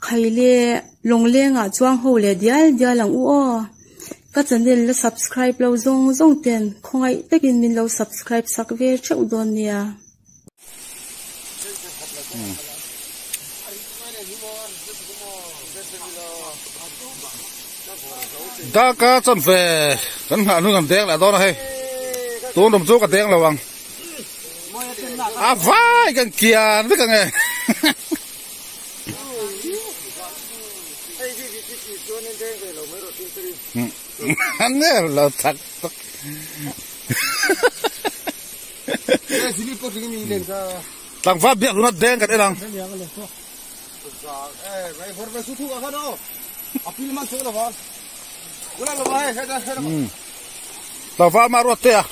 Khaile lawnglengah chuang ho leh dial dial ang u aw. Ka channel la subscribe lo zawng zawng ten khawngaih takin min lo subscribe sak ve theuh dawn nia. Daka chuan ve kan nghah hnung an deng leh dawn a hei tun rum chu ka deng lo ang a vai kan kian vek ang e. An nge lo tak tak. Tlangval biak luna deng kan en ang. Tlangval mah ruat te a.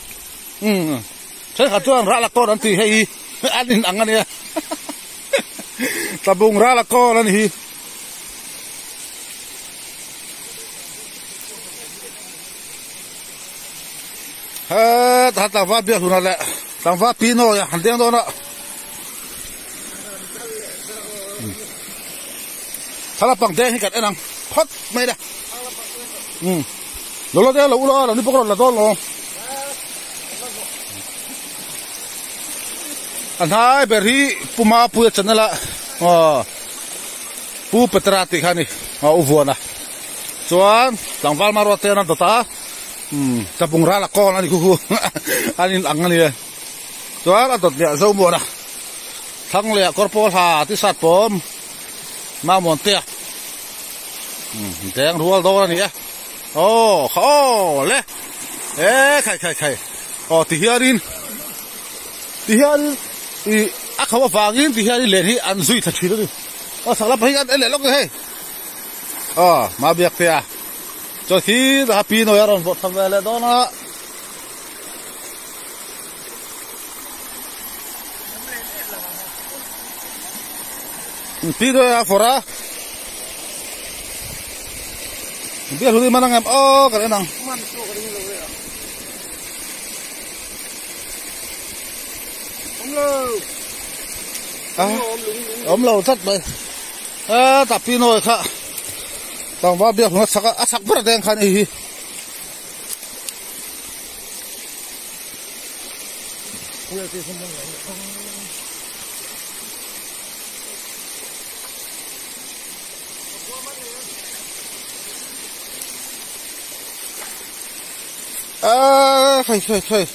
Thenkhat chuan rah la kawn an ti hei hi an in ang ania. Tlabung rah la kawn a ni hi. Heta tlangval biak hluna leh tlangval pi nawi a han deng dawn a. Thlalak pang deng hi kan en ang phawt mai le. Lo la deng lo ula lo ni bawk rawn la dawn lo. A hnai ber hi Pu Mapuia channel a Pu Petera tih kha a ni a u vuan a. Chuan tlangval Maruat te an dawt a Tlabung ral a kawn a ni khu khu an in ang a ni e. Chuan a dawt leh a Zomuan a thlang leh a kawr pawl ha t-shirt pawm Mamuan te a deng rual dawn a ni e. Aw kha aw le e khai khai khai aw ti hianin ti hianin ih a kho avangin ti hianin len hi an zui thla thin a ni. Aw sak lam pahnih hi an en leh lawk a ni hei. Aw ma biak te a chuan khi a pi nawi a rawn vawrh thla ve leh dawn a. Pi nawi a vawrh a. Biak hlui man ang em aw kan en ang. Awm lo tlat mai. A tah pi nawi kha tlangval biak hlung a chhak a a chhak ber ateng khan hei hi. A khai khai khai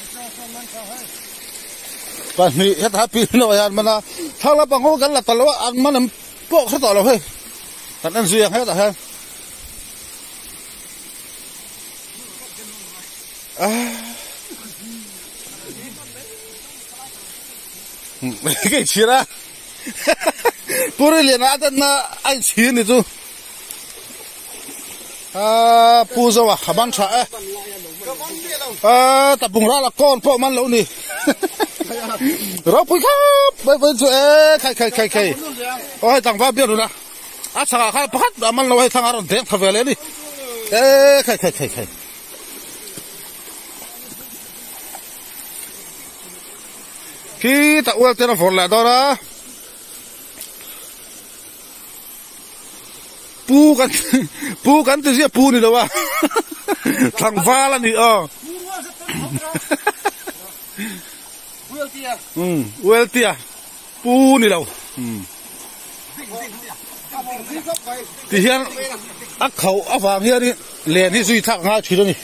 pahnih heta pi nawi an man a thlang lampang ho kan la ta lo a an man an pawh kha tawh lo hei kan en zui ang hetah hian ka inchhir a puri lian ah atana a inchhir ni chu a pu zo a a ban tha e a tabung ral a kawn pawh man lo ni ropui khawp mai vawiin chu e khai khai khai khai aw hei tlangval biak run a a chhakah khan pakhat a man lo hei thlang a rawn deng tha ve leh a ni e khai khai khai khai. Khi ta ual ten a vawrh leh dawn a. Pu kan pu kan ti zia pu ni lo a. Tlangval a ni aw. Um ualtia pu ni lo. Ti hian a kho avang hian len hi zui thlak ngai thin a ni.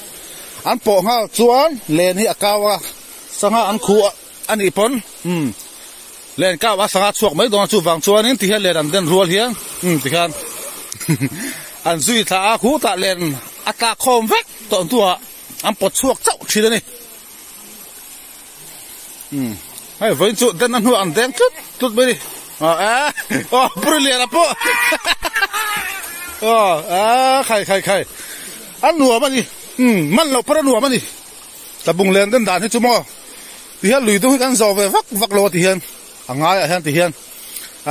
An pawh nghal chuan len hi a kau a. Sangha an khu a nih pawn umm len kau a sangha chhuak mai dawn a chuvang chuanin ti hian len an den rual hian umm ti khan an zui thla a khutah len a tlak khawm vek tawh hnuah an pawt chhuak chauh thin a ni umm hei vawiin chu den a hnuah an deng tlut tlut mai a ni aw e aw puri lian a pawh aw a khai khai khai a nuam a ni umm man loh pawh a nuam a ni. Tlabung len den dan hi chu maw ti hian lui dung hi kan zawh ve vak vak lo a ti hian a ngaiah hian ti hian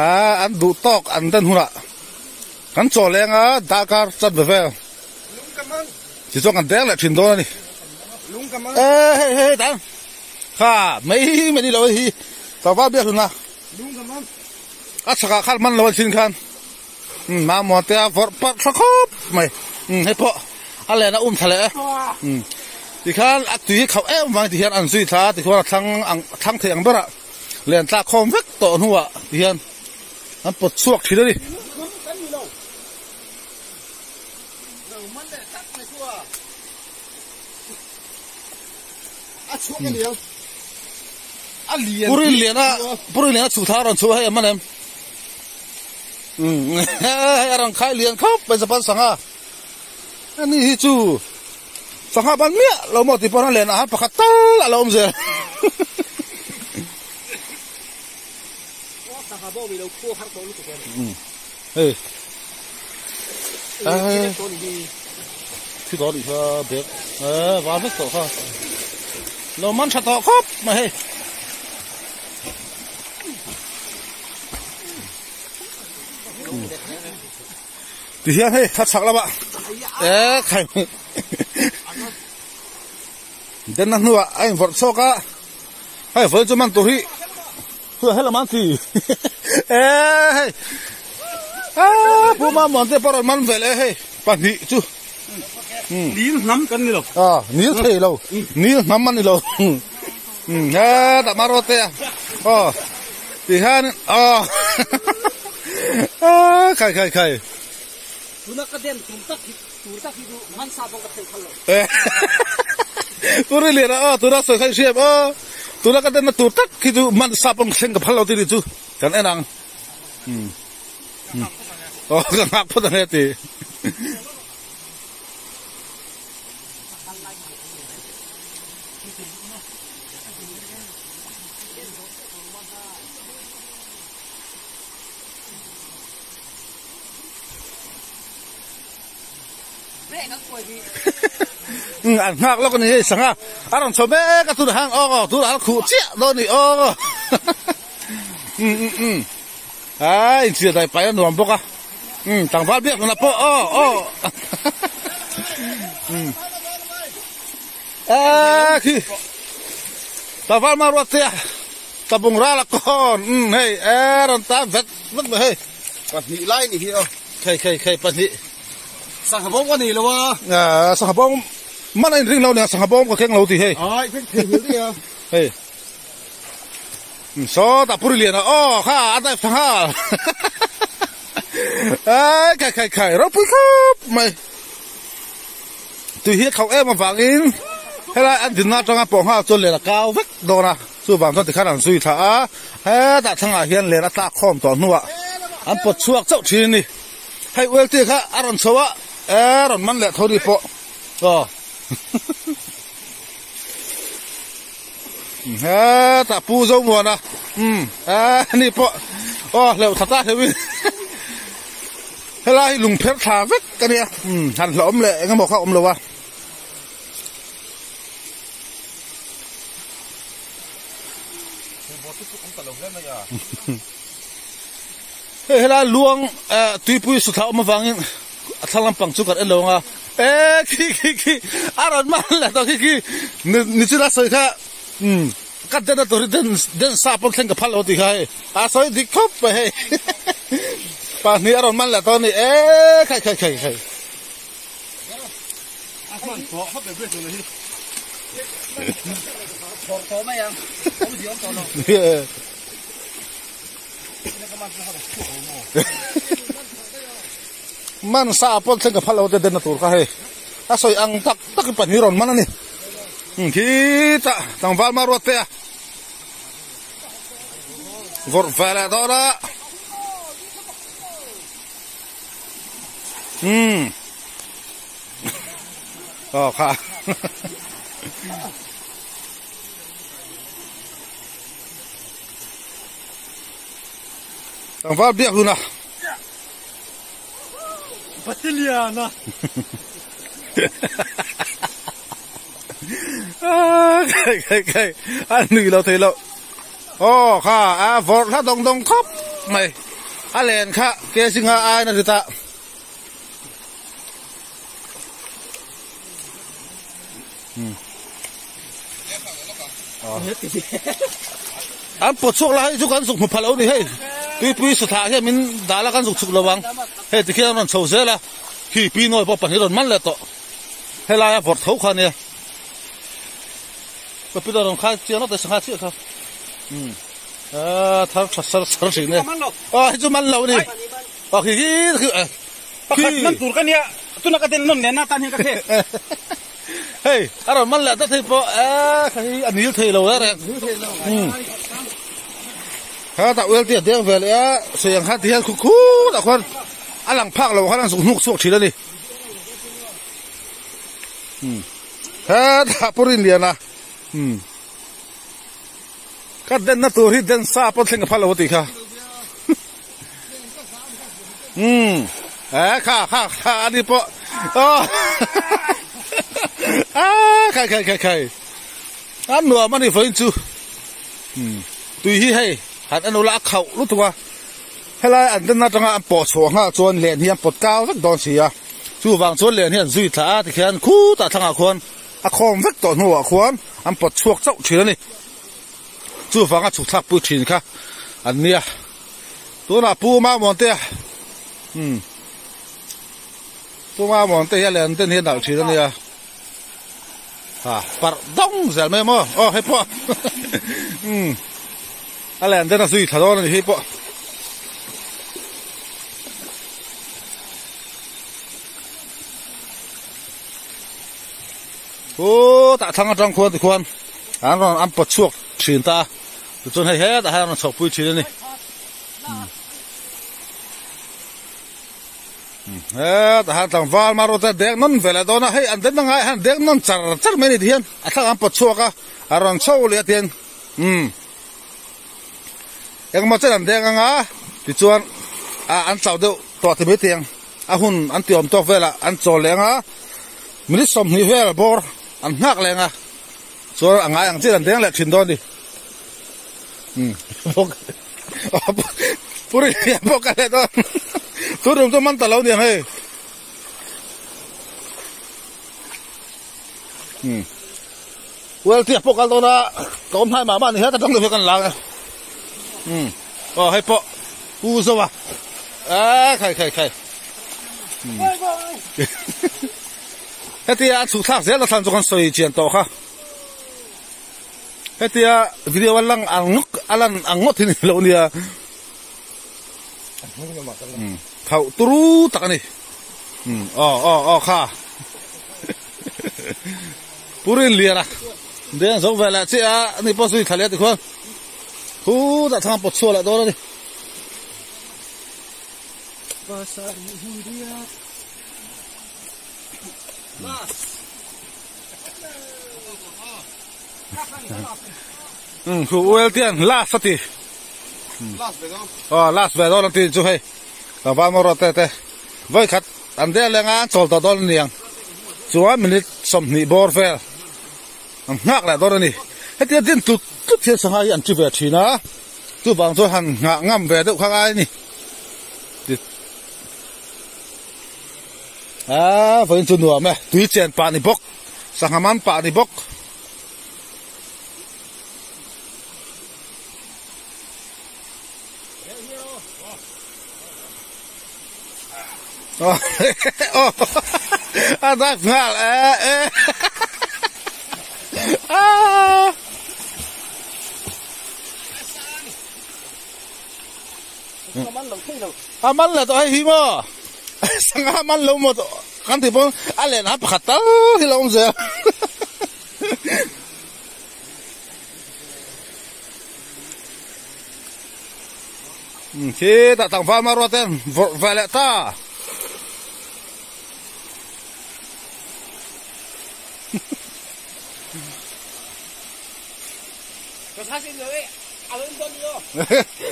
aaa an duh tawk an den hunah kan chaw leng a darkar chat ve vel ti chuan kan deng leh thin dawn a ni e hei hei hei tang kha mai mai ni lo hei hi tlangval biak hlun a a chhakah khan man lo a thin khan. Mamawh te a vawrh parh tha khawp mai. Hei pawh a len a um thla leh e. Tikhan a tui hi khauh em vang tihian an zui thla a, tikhuan a thlang ang thlang thei ang berah len tlak khawm vek tawh hnuah tihian an pawt chhuak thin a ni. Puri lian a puri lian a chhuh thla a rawn chhuh hei em a nem. Hei a rawn khai lian khawp mai Japan sangha. Ani hi chu sangha ban miah lo maw tih pawh a len ah hian pakhat tal a lo awm zel. Hei thi tawh anih kha bag var vek tawh kha lo man tha tawh khawp mai hei. Ti hian hei kha chhak lamah e khai den na hnuah a invawrh chhuak a hei vawiin chu man tur hi chu he lam an ti e hei a pu mamawh te pawh rawn man ve leh hei pahnih chu nil hnam kan ni lo a nil thei lo nil hnam an ni lo he dah maro te a aw ti hian aw a khai khai khai tuna ka den tum tak hi tur tak hi chu man sa pawh ka thei phal lo puri lian a aw tuna sawi kha i hriam aw tuna ka denna tur tak hi chu man sa pawh thleng ka phal lo tih ni chu kan en ang aw ka nghak phawt ang e ti. An nghak lawk a ni hei sangha a rawn chho mek a tunah hian aw tunah hian khuh chiah dawn a ni aw a inchhir dai pai a nuam bawk a tlangval biak nunah pawh aw aw a khi tlangval ma ruat te a tlabung ral a kawn hei e rawn tan vet vet mai hei pahnih lai ni hi aw khei khei khei pahnih sangha bawm ka nei lo a sangha bawm man a inring lo nia sangha bawm ka keng lo tih hei ai thei thei hil a hei Sawtah puri lian a aw kha a dive thla nghal ai khai khai khai ropui khawp mai tui hi a khauh em avangin helai an dinna atanga pawh nghal chuan len a kau vek dawn a chuvang chuan tikhan an zui thla a hetah thlangah hian len a tlak khawm tawh hnuah an pawt chhuak chauh thin a ni hei uelti kha a rawn chho a e rawn man leh tho ni pawh aw. Hetah Pu Zomuana umm ani pawh aw hleuh tha ta hleuhin helai hi lungpher thla vek a nia umm han hlauhawm leh eng emaw kha a awm lo a. Hei helai luang tuipui sutha awm avangin a thlang lampang chu kan en lo ang a e khi khi khi a rawn man leh tawh khi khi ni chu la sawi kha umm ka den a tur hi den den sa pawn thleng ka phal lo tih kha hei a sawi dik khawp mai hei pahnih a rawn man leh tawh a ni e khai khai khai khai. Man sa pawn thleng ka phal lo te den na tur kha hei a sawi ang tak tak hi pahnih rawn man a ni khitah tlangval ma ruat te a vawrh ve leh dawn a umm aw kha. Tlangval biak hun a. Batiliana. Khai khai khai a nui lo thei lo. Aw kha a vawrh hla dawng dawng khawp mai. A len kha ke zinga ain a ri ta. An pawt chhuak lai hi chu kan zuk hmu pha lo ni hei. Tuipui sathah hian min dah la kan zuk chhuk lo ang. Hei tikhian an rawn chho zel a, khi pi nawi pawh pahnih rawn man leh tawh. Helaia vawrh tho kha ania. Ka pi rawn khai chiang lawk teh sangha chiah kha. Umm a thar tha sar sar thin e. Aw hei chu man lo ni. Aw khi khi khi Pakhat man tur ka nia tuna ka den nawn leh na tan hian ka hre. Hei a rawn man leh ta thei pawh e kha hi a nil thei lo e reng. Umm kha tah uel te a deng ve leh a sawi ang khan ti hian khu khu lah khuan a lang phak lo khan an zuk hnuk chhuak thin a ni. Umm hetah pawh rin lian a umm ka den na tur hi den sa pawh thleng ka phal lo a tih kha umm e kha kha kha a ni pawh aw a khai khai khai khai a nuam a ni vawiin chu umm tui hi hei han en ula a khauh lutuk a. Helai an den atanga an pawh chhuah nghal chuan len hi an pawt kau vek dawn si a, chuvang chuan len hi an zui thla a tikhian khutah thlangah khuan a khawm vek tawh hnuah khuan an pawt chhuak chauh thin a ni. Chuvang a chhuk thlak pui thin kha an nia. Tunah Pu Mamuantea umm Pu Mamuantea hi a len den hi a nalh thin a nia. Ha parh dawng zel mai maw aw hei pawh umm a len den a zui thla dawn a ni hei pawh. Khutah thlang atang khuan tikhuan an rawn an pawt chhuak thin ta a tichuan hei hetah hian an rawn chhoh pui thin a ni. Hetah hian tlangval marawh te dek nawn ve leh dawn a, hei an den na ngai hian dek nawn char char mai a ni tihian a thlang an pawt chhuak a, a rawn chho leh a tihian umm engmaw chen an deng anga tichuan ah an chau deuh tawh ti mai tiang a hun an ti awm tawk velah an chawl leh anga minute 20 vel bawr an nghak leh anga chuan a ngai ang chian an deng leh thin dawn a ni umm bawk. Puri hian pawh ka let a tu rum chu man ta lo niang hei um well tia pawh kal dawn a ka awm hnai mah mah ni hian ka tang deuh hian kan lang a um aw hei pawh pu zo a a khai khai khai um hetia a chhuk thlak zel a thlan chu kan sawi chian tawh kha. Hetia video a lang ang ngawt a lan ang ngawt hi ni lo nia. Khauh turu tak a ni. Aw aw aw kha. Purin lian a. Deng zo ve leh chiah a ni pawh zui thla leh ti khuan. Khutah thang pawt chhuah leh dawn a ni. Um khu uel tian last a ti aw last ve dawn a ti chu hei tlangval maw rawh te te vawi khat an der leng a an chawl tawh dawn a niang chuan minute 20 bawr vel an nghak leh dawn a ni hetia din tlut tlut hian sangha hi an ti ve thin a chuvang chuan han nghah ngam ve deuh kha ngai a ni a vawiin chu nuam e tui chen pah ni bawk. Sangha man pah a ni bawk. A dak nghal e e. A man le tawh hei hi maw. Sangha man lo maw kan tih pawn a len a pakhat tal hi lo awm zel. Khi tah tlangval mah ruat em vawrh ve leh ta.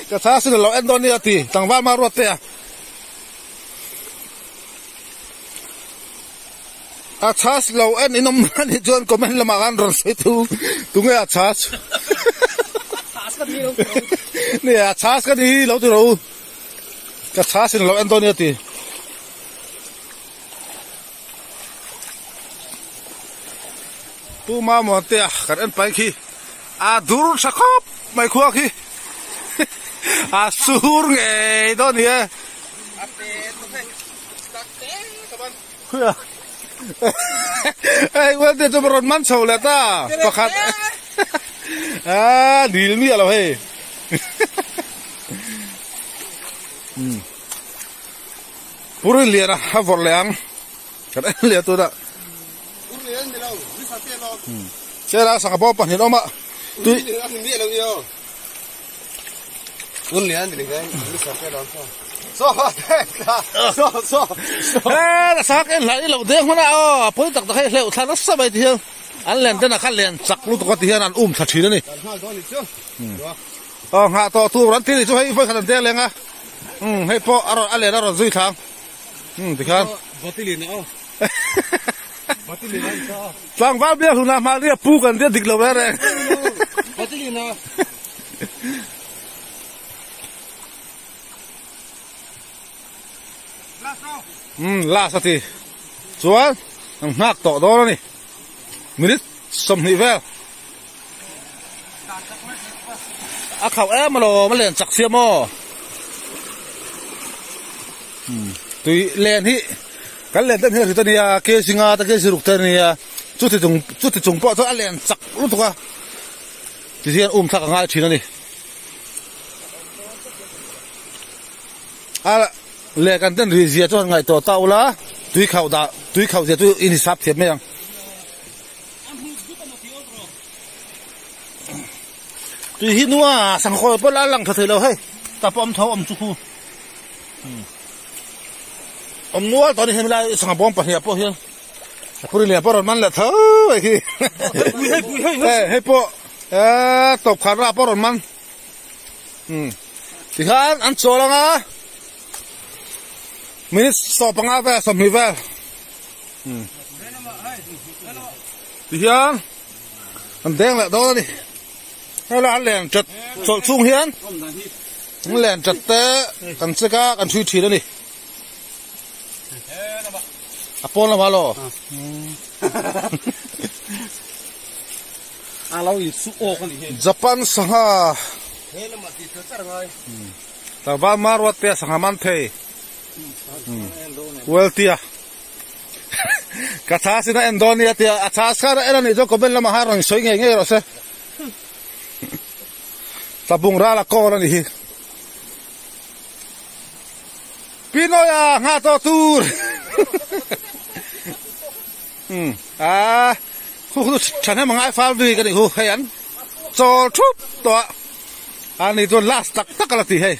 Ka chha sin lo en dawn ni a ti tlangval mah ruat te a. A chhas lo en in awm a nih chuan comment lamah khan rawn sawi thu tunge a chhas ni a chhas ka ni lo ti ro ka chhas in lo en dawn nia ti Pu Mamuantea kan en pai khi a dur tha khawp mai khua khi. A sur ngei dawn ni e. Hei Welte chu rawn man chho leh ta pakhat a dil miah lo hei. Puri lian a vawrh leh ang kan en leh tunah. Sela sangha bawm pahnih an awm a tui He sangha en hlai lo deng hman a aw pawi tak tak hei hleuh thla nasa mai ti hian an len ten a kha len chak lutuk a ti hian an um thla thin a ni. Aw nghah tawh tur an ti ni chu hei vawi khat an deng leng a hei pawh a rawn a len a rawn zui thla ang tikhan. Tlangval biak hluna mahni a pu kan tia dik lo reng reng. Umm last a ti chuan an nghak tawh dawn a ni minute 20 vel a khauh em alawm a len chak sia maw umm tui len hi kan len ten hian rit a nia kg nga te kg ruk te a nia chuti chung chuti chung pawh chuan a len chak lutuk a ti hian um thlak a ngai thin a ni a leh kan ten ri zia chu han ngaihtuah ta ula tui khauh dah tui khauh zia chu in hisap thiam mai ang. Tui hi nua sangkhawi pawh la lang tha thei lo hei ta pawh awm tho awm chu khu awm nual tawh a ni hemi lai sangha bawm pahnih ah pawh hian a puri lian pawh rawn man leh tho mai khi hei pawh eee tawp khan rah pawh rawn man tikhan an chawl ang a minute 15 vel 20 vel. Tihian an deng leh dawn a ni helai an len chat chawlh chhung hian an len chat te kan check a kan chhui thin a ni a pawn lamah law Japan sangha tlangval Maruat te sangha man thei Weltia. Ka chhas in a en dawn nia tia a chhas khan a en a nih chuan comment lamah khan rawn sawi ngei ngei rawh se. Tlabung ral a kawl a nih hi. Pinoy-a nghah tawh tur. Um a khu khu thahnem a ngai fal vi ka nih khu hei an chawl thup tawh a a ni chuan last tak tak a la ti hei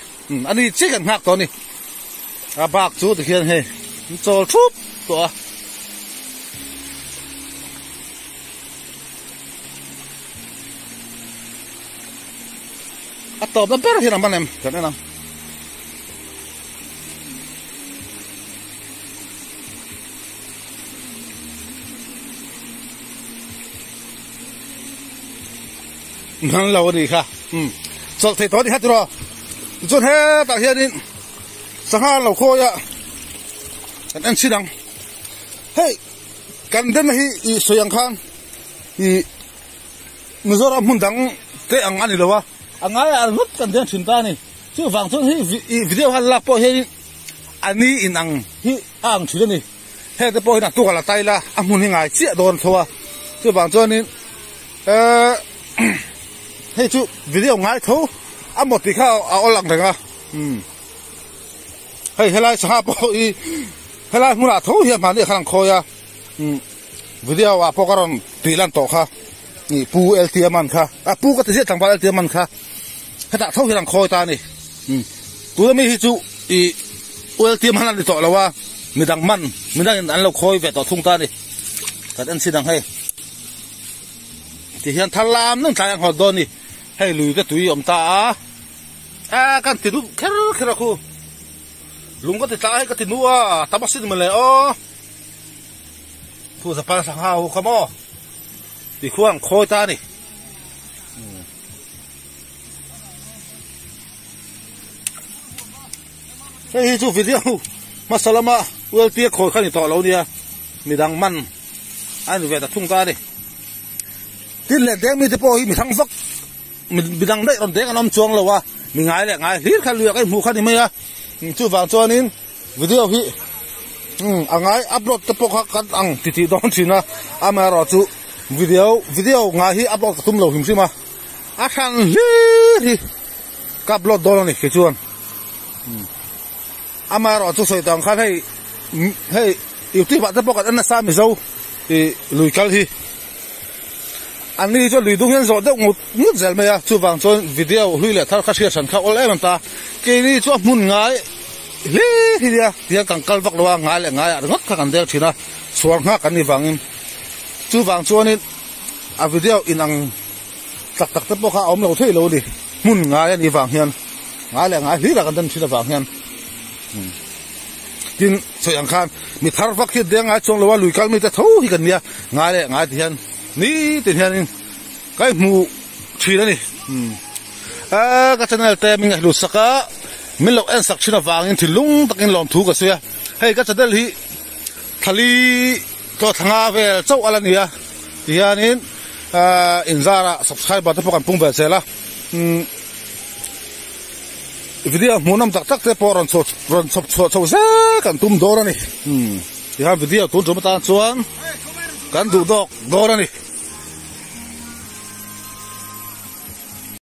a ni chiah kan nghak tawh a ni a bak chu tikhian hei an chawl thup tawh a. A tawpna ber hian a man em kan en ang. Hman lo a nih kha umm chawlh theih tawh a ni kha tiraw tichuan hetah hianin sangha an lo khawi a kan en chhin ang hei kan denna hi ih sawi ang khan ih Mizoram hmun dang te ang a ni lo a a ngaiah an vut kan den thin ta a ni chuvang chuan hei ih video han lak pawh hianin a ni in ang hi a ang thin a ni. Heng te pawh hi naktuk a la tai la a hmun hi ngai chiah dawn tho a chuvang chuanin ehh hei chu video ngai tho a maw tih kha a awl ang reng a umm hei helai sangha pawh hi helai hmunah tho hian mahni a khan an khawi a umm video ah pawh ka rawn tih lan tawh kha ih pu L T a man kha a pu ka ti ziah tlangval L T a man kha hetah tho hian an khawi ta a ni umm tuna mi hi chu ih U L T a man a ni tawh lo a. Midang man, midang in an lo khawi ve tawh thung ta a ni. Kan en chin ang hei. Ti hian thar lam nung tlai ang hawt dawn ni. Hei lui te tui awm ta a. A kan ti duh kher kher a khu. Lung ka ti tla hei ka ti nu a, tam a sin mawle aw. Thu Japan sangha ho kha maw. Ti khu ang khawi ta a ni. Hei hi chu video hmasa lama ULT a khawi kha ni tawh lo nia midang man a ni ve ta thung ta a ni tin leh deng mite pawh hi mi hrang vak midang daih rawn deng an awm chuang lo a Mi ngai leh ngai hlir kha lui ah ka inhmuh kha ni mai a, chuvang chuanin video hi a ngai upload te pawh kha kan ang ti tih dawn thin a, amaherawhchu video video ngai hi upload ka tum lo hrim hrim a, a hran hlir hi ka upload dawn a ni kei chuan. Amaherawhchu sawi tawh ang khan hei hei youtube ah te pawh kan en nasa mizo ih lui kal hi an ni chuan lui dung hian zawh deuh ngut ngut zel mai a chuvang chuan video hlui leh thar kha hriat hran kha awl em em ta keini chu a hmun ngai hle hi nia tihian kan kal vak lo a ngai leh ngai ah ringawt kha kan deng thin a chhuar nghak kan nih vangin chuvang chuanin a video inang tak tak te pawh kha a awm lo thei lo a ni hmun ngai a nih vang hian ngai leh ngai hlir ah kan den thin avang hian tin sawi ang khan mi thar vak hi deng ngai chuang lo a lui kal mi te tho hi kan nia ngai leh ngai ti hian nitin hianin ka inhmu thin a ni a ka channel te min ngaihlut sak a min lo en sak thin avangin thinlung takin lawmthu ka sawi a hei ka channel hi thali Chaw thla nga vel chauh a la ni a tihianin ahh inzarah subscriber te pawh kan pung ve zel a umm video hmuhnawm tak tak te pawh rawn chhuah rawn chhawp chhuah chho zel kan tum dawn a ni umm tihian video tun tum atan chuan kan duh dawk dawn a ni.